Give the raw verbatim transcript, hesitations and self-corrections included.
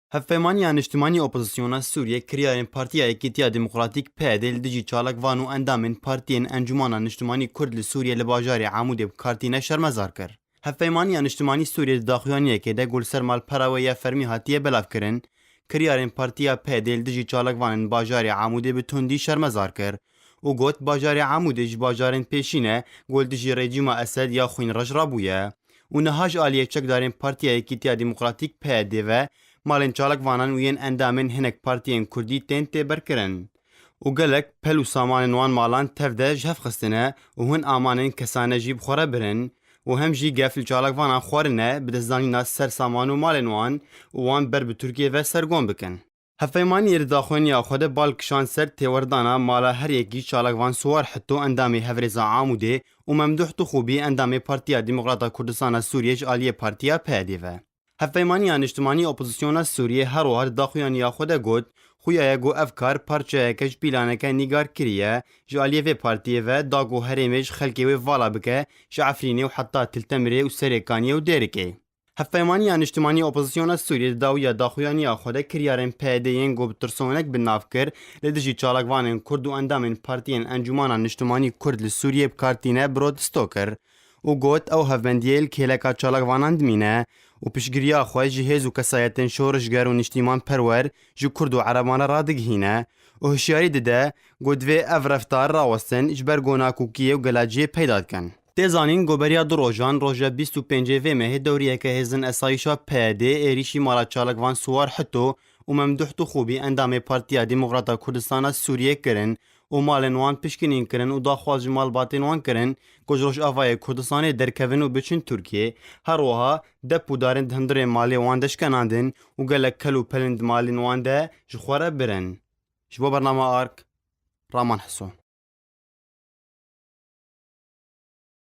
Hevpeymaniya Niştimanî Opozisyona Sûriyê kiryarên Partiya Yekîtiya Demokratîk P Y D li dijî çalakvan û endamên partiyên Encûmana Niştimanî Kurd li Sûriyê li bajarê Amûdê bi kar tîne şermezar kir. Hevpeymaniya Niştimanî Sûriyê di daxuyaniyekê de ku li ser malpera wê ya fermî hatiye belavkirin, kiryarên Partiya P Y D li dijî çalakvanên bajarê Amûdê bi tundî şermezar kir û got, bajarê Amûdê ji bajarên pêşîn e ku li dijî rejîma Esed ya xwînreş rabûye û niha ji aliyê çekdarên Partiya Yekîtiya Demokratîk P Y D ve malên çalakvanan û yên endamên hinek partiyên kurdî tên têberkirin û gelek pel û samanên wan malan tev de ji hev xistine û hin amanên kesane jî bi xwe re birin û hem jî gef li çalakvanan xwarine bi destdanîna ser saman û malên wan û wan ber bi Tirkiyê ve sergon bikin. Hevpeymaniyê li daxuyaniya xwe de bal kişand ser têwerdana mala her yekî çalakvan Siwar Hito endamê Hevrêza Amûdê û Memduh Tuxûbî endamê Partiya Demokrata Kurdistana Sûriyê ji aliyê Partiya P Y D ve. Hevpeymaniya Niştimanî Opozisyona Sûriyê her wiha di daxuyaniya xwe de got, xuya ye ku ev kar parçeyeke ji pîlaneke nîgar kiriye, ji aliyê vê partiyê ve da ku herêmê ji xelkê wê vala bike, ji Efrînê û heta Til Temirê û Serêkaniyê û Dêrikê. Hevpeymaniya Niştimanî Opozisyona Sûriyê di dawiya daxuyaniya xwe de kiryarên P Y D yên ku bi tirsonek bi nav kir, li dijî çalakvanên Kurd û endamên partiyên Encûmana Niştimanî Kurd li Sûriyê bi kar tîne protesto kir û got, ew hevbendiyê li kêleka çalakvanan dimîne û piştgiriya xwe ji hêz û kesayetên şorişger û niştîmanperwer ji Kurd û Ereban re radigihîne û hişyarî dide ku divê ev reftar rawestin ji ber ku nakokiyê û gelaciyê peyda dikin. Tê zanîn ku beriya du rojan, roja bîst û pêncê vê mehê dewriyeke hêzên esayîşa P Y D êrîşî mala çalakvan Siwar Hito û Memduh Tuxûbî endamê Partiya Demokrata Kurdistana Sûriyê kirin û malên wan pişkinîn kirin û daxwaz ji malbatên wan kirin ku ji Rojavayê Kurdistanê derkevin û biçin Tirkiyê. Her wiha dep û darên di hundirê malê wan de şkenandin û gelek kel û pelên di malên wan de ji xwe re birin. Ji bo bernama Ark, Raman Hiso.